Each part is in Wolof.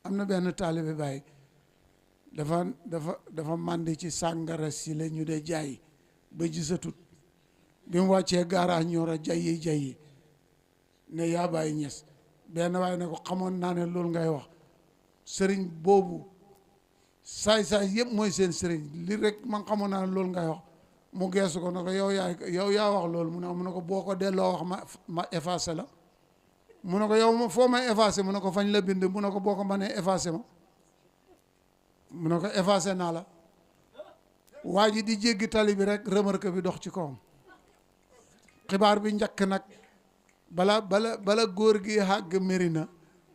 am na benn taalibe Baay dafa màndi ci sàngara si la ñu dee jaay ba gisatut bi mu wàccee gaaraas ñor a jayyi ne yaa Baay Ñas benn waaye ne ko xamoon naa ne loolu ngay wax sëriñ boobu saay yëpp mooy seen sëriñ li rek man xamoon naa ne loolu ngay wax mu geesu ko ne ko yow yaa wax loolu mu ne ko boo ko delloo wax ma effacé la mu ne ko yow foo may effacé mu ne ko fañ la bind mu ne ko boo ko mënee effacé ma mu ne ko effacé naa la waa ji di jéggi tali bi rek remarque bi dox ci kawam xibaar bi njëkk nag bala góor gi xàgg Mérina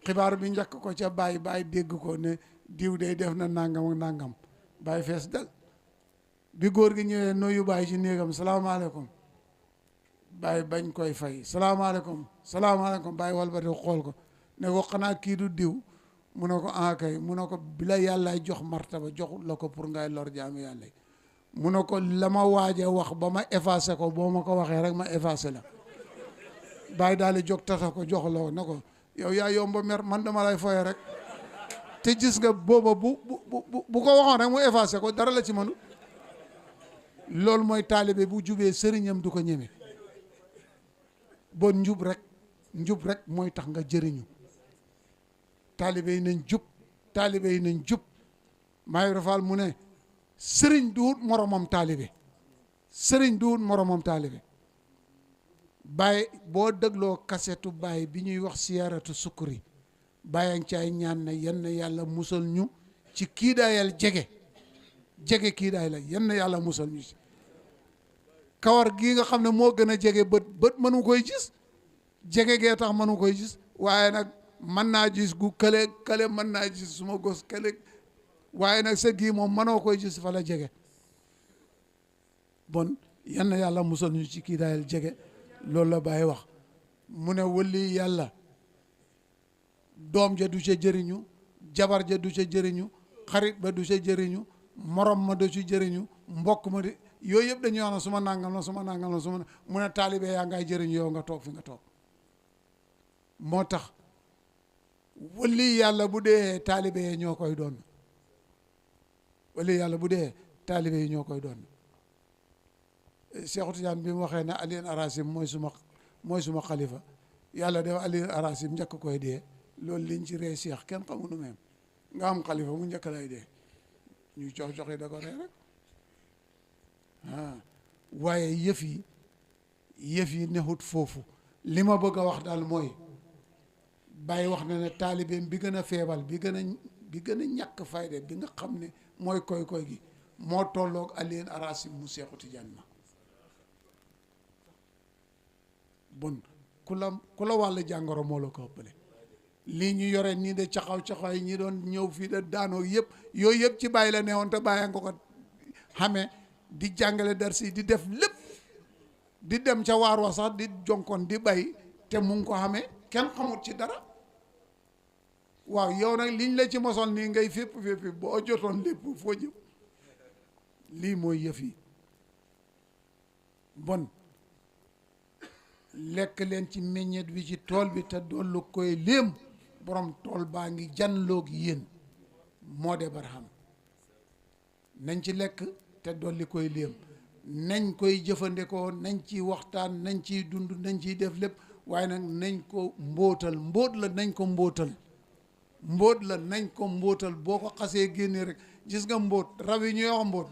xibaar bi njëkk ko ca Baay dégg ko ne diw day def na nangam ak nangam Baay fees del bi góor gi ñëwee nuyu Baay ci néegam salaamaaleykum Baay bañ koy fay salaamaaleykum Baay walbati xool ko ne ko xanaa kii du diw mu ne ko kay mu ne ko bi la yàllaay jox martaba jox la ko pour ngay lor jaamu yàlla yi mu ne ko la ma waaje wax ba ma effacé ko boo ma ko waxee rek ma effacé la Baay daal di jóg tata ko jox la ne ko yow yaa yomba mer man dama lay foye rek te gis nga booba bu ko waxoon rek mu effacé ko dara la ci mënu loolu mooy taalibe bu jubee sëriñam du ko ñeme bon njub rek mooy tax nga jëriñu taalibe yi nañ jub maay rafal mu ne sëriñ du wut moromam taalibe Baay boo dégloo kasetu Baay bi ñuy wax siyaaratu sukkuri Baay ci ay ñaan na yenn yàlla musal ñu ci kiidaayal jege kiidaay la yenn yàlla musal ñu ci kawar gii nga xam ne moo gën a jege bët mënu koy gis jege gee tax mënu koy gis waaye nag mën naa gis gu kële mën naa gis suma gos kële waaye nag sa gii moom mënoo koy gis fa la jege bon yenn yàlla musal ñu ci kiidaayal jege loolu la Baay wax mu ne wëlli yàlla doom ja du ca jëriñu jabar ja du ca jëriñu xarit ba du ca jëriñu morom ma du ci jëriñu mbokk ma di yooyu yëpp dañuy wax ne suma nangam la mu ne taalibe yaa ngay jëriñu yow nga toog fi nga toog moo tax wëlli yàlla bu dee taalibe yi ñoo koy doon Cheikh Tidiane bi mu waxee ne Alioune Arasim mooy suma xalifa yàlla def Alioune Arasim njëkk koy dee loolu liñ ci ree Cheikh kenn xamu nu même nga am xalifa mu njëkk lay dee ñuy cox-coxi da ko ree rek waaye yëf yi nexut foofu li ma bëgg a wax daal mooy Baay wax na ne taalibeem bi gën a feebal bi gën a ñàkk fayda bi nga xam ne mooy koy gi moo tolloog Alioune Arasim mu Cheikh Tidiane ma bon ku la wàll jàngoro moo la ko ëppale lii ñu yore nii de caxaw yi ñi doon ñëw fii de daanoo yëpp yooyu yëpp ci Baay la newoon te Baay nga ko xamee di jàngale darsi di def lépp di dem ca waar wa sax di jonkoon di bay te mu ngi ko xamee kenn xamut ci dara waaw yow nag liñ la ci mosol nii ngay fépp boo jotoon lépp foo jëm lii mooy yëf yi bon lekk leen ci meññeet bi ci tool bi te dollu koy léem borom tool baa ngi janloog yéen moo de barxam nañ ci lekk te dolli koy léem nañ koy jëfandikoo nañ ci waxtaan nañ ciy dund nañ ciy def lépp waaye nag nañ ko mbóotal mbóot la nañ ko mbóotal boo ko xasee génnee rek gis nga mbóot rab yi ñuy wax mbóot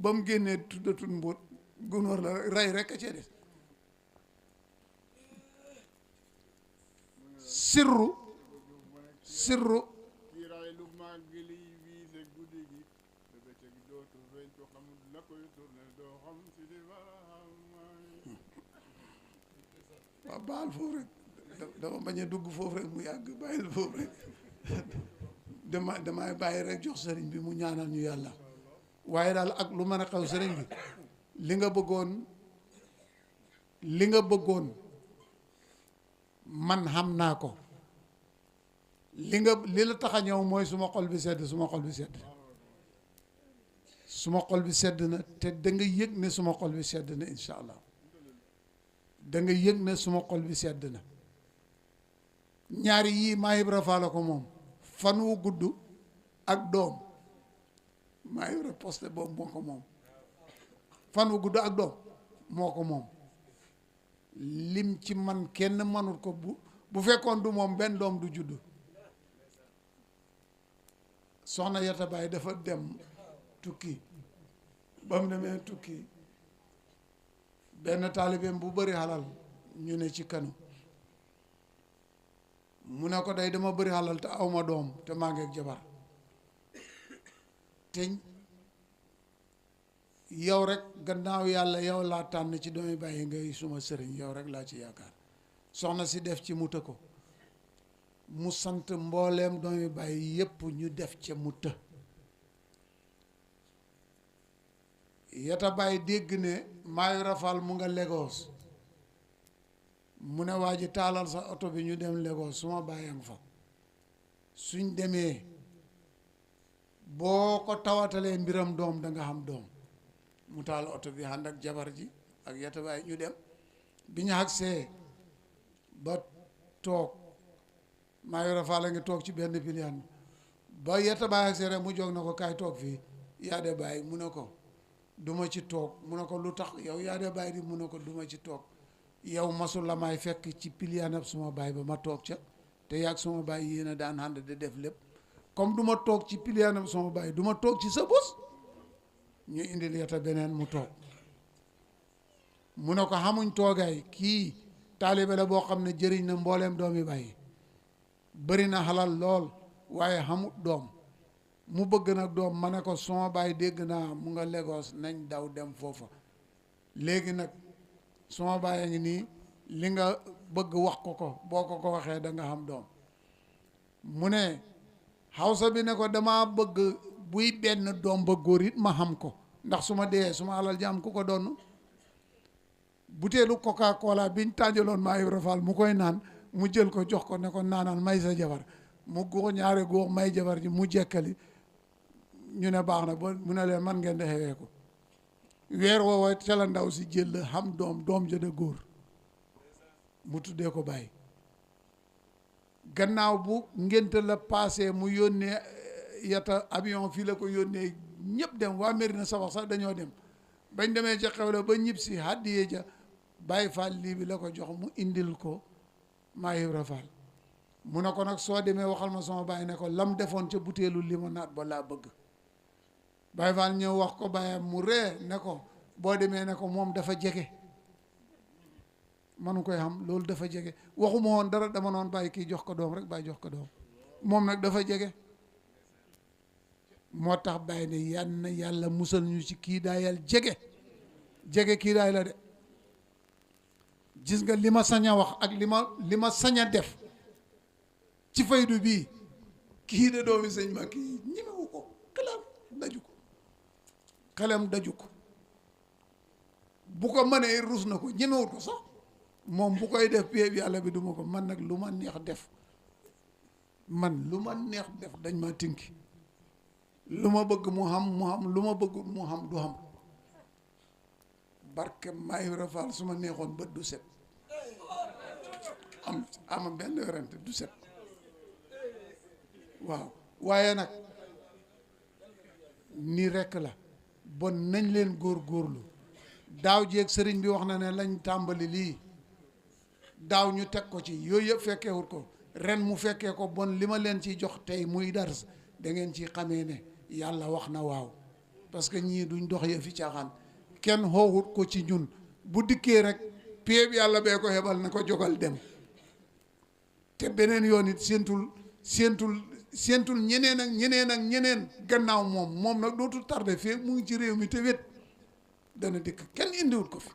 ba mu génnee tuddatul mbóot gunóor la rey rek a cee des sirru waaw baal foofu rek dama bañ a dugg foofu rek mu yàgg bàyyil foofu rek damay bàyyi rek jox sëriñ bi mu ñaanal ñu yàlla waaye daal ak lu mën a xew sëriñ bi li nga bëggoon man xam naa ko li la tax a ñëw mooy suma xol bi sedd suma xol bi sedd na te da nga yëg ne suma xol bi sedd na incha allah da nga yëg ne suma xol bi sedd na ñaari yii Maam Ibra Faal ko moom fan wu gudd ak doom maa yore poste boobu moo ko moom fan wu gudd ak doom moo ko moom lim ci man kenn manut ko bu fekkoon du moom benn doom du judd soxna Yata Baay dafa dem tukki ba mu demee tukki benn taalibeem bu bëri xalal ñu ne ci kanu mu ne ko day dama bëri xalal te awma doom te maa ngi ak jabar te yow rek gannaaw yàlla yow laa tànn ci doomi bàyyi ngay suma sëriñ yow rek laa ci yaakaar soxna si def ci mu të ko mu sant mbooleem doomi bàyyi yépp ñu def ca mu të Yata Baay dégg ne maayu rafal mu nga Lagos mu ne waa ji taalal sa oto bi ñu dem Lagos suma bàyyang fa suñ demee boo ko tawatalee mbiram doom danga xam doom mu taal oto bi ànd ak jabar ji ak Yata Baay ñu dem bi ñu agsee ba toog maayu rafal a ngi toog ci benn piliyaan ba Yata Baay agsee rek mu jóg na ko kaay toog fii yaa de bàyyi mu ne ko duma ci toog mu ne ko lu tax yow yaa de bàyyi di mu ne ko duma ci toog yow masul la may fekk ci piliyaanab suma baay ba ma toog ca te yàgg suma baay yéen a daan ànd di def lépp comme du ma toog ci piliyaanab suma baay du ma toog ci sa bos ñu indil Yata beneen mu toog mu ne ko xamuñ toogaay kii taalibe la boo xam ne jëriñ na mbooleem doomi bàyyi bëri na xalal lool waaye xamut doom mu bëgg nag doom ma ne ko suma baay dégg naa mu nga Lagos nañ daw dem foofa léegi nag suma baay a ngi nii li nga bëgg wax ko boo ko waxee da nga xam doom mu ne xawsa bi ne ko dama bëgg buy benn doom ba góor it ma xam ko ndax su ma dee suma alal ji am ku ko doon buteelu Coca-Cola biñ tàjjaloon maa Ibra Fall mu koy naan mu jël ko jox ko ne ko naanal may sa jabar mu góor ñaari góor may jabar ji mu jekkali ñu ne baax na ba mu ne leen man ngeen de xewee ko weer woowa ca la ndaw si jël xam doom ja de góor mu tuddee ko bàyyi gannaaw bu ngénte la passé mu yónnee Yata avion fii la ko yónnee ñëpp dem waa Mérina Sabax sax dañoo dem bañ demee ca xew la ba ñib si hàddiyee ja Baay Faal lii bi la ko jox mu indil ko maa Ibra Faal mu ne ko nag soo demee waxal ma sama baay ne ko lam defoon ca butéelu limonade ba laa bëgg Baay Faal ñëw wax ko baayam mu ree ne ko boo demee ne ko moom dafa jege manu koy xam loolu dafa jege waxuma woon dara dama noon bàyyi kii jox ko doom rek bàyyi jox ko doom moom nag dafa jege moo tax bàyyi ne yann yàlla musal ñu ci kii daayal jege kii daay la de gis nga li ma sañ a wax ak li ma sañ a def ci faydu bii kii de doomi sëñ ma kii ñemewu ko xelam daju ko bu ko mënee rus na ko ñemewut ko sax moom bu koy def péeb yàlla bi duma ko man nag lu ma neex def dañ ma tinki lu ma bëgg mu xam lu ma bëgg mu xam du xam barke Maay Ibra Faal su ma neexoon bët du set am benn werante du set waaw waaye nag nii rekk la bon nañ leen góorlu daaw jéeg sëriñ bi wax na ne lañ tàmbali lii daaw ñu teg ko ci yooyu yëpp fekkeewut ko ren mu fekkee ko bon li ma leen ciy jox tey muy dars da ngeen ci xamee ne yàlla wax na waaw parce que ñii duñ dox ya fi caaxaan kenn xoowut ko ci ñun bu dikkee rek péeb yàlla bee ko hebal na ko jógal dem te beneen yoon it séentul ñeneen gannaaw moom nag dootul tardé fii mu ngi ci réew mi te wét dana dikk kenn indiwut ko fi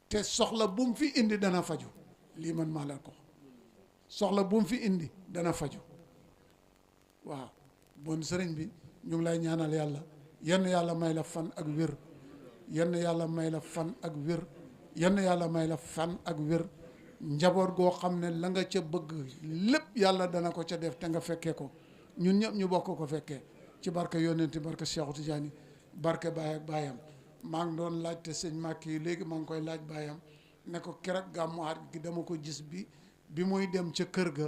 te soxla bu mu fi indi dana faju lii man maa la ko soxla bu mu fi indi dana faju waaw bon sëriñ bi ñu ngi lay ñaanal yàlla yenn yàlla may la fan ak wér yenn yàlla may la fan ak wér yenn yàlla may la fan ak wér njaboot goo xam ne la nga ca bëgg lépp yàlla dana ko ca def te nga fekkee ko ñun ñëpp ñu bokk ko fekkee ci barke yonenti barke Cheikh Tidiane barke baay ak baayam maa ngi doon laaj te sëñ Màkki yi léegi maa ngi koy laaj baayam ne ko keroog gàmmu at gi dama ko gis bi muy dem ca kër ga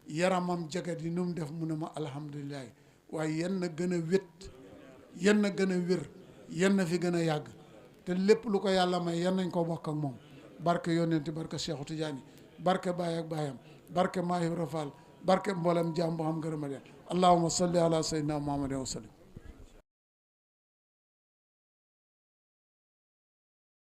yaramam jagat yi nu mu def mu ne ma alhamdulilah waaye yenn gën a wét yenn gën a wér yenn fi gën a yàgg te lépp lu ko yàlla may yenn nañ ko bokk ak moom barke yonenti barke Cheikhu Tidiane barke Baye ak Bayam barke Mahi Rafal barke mboolem jaam boo xam gërëma leen allahumma salli ala sayyidina muhammadin wa sallim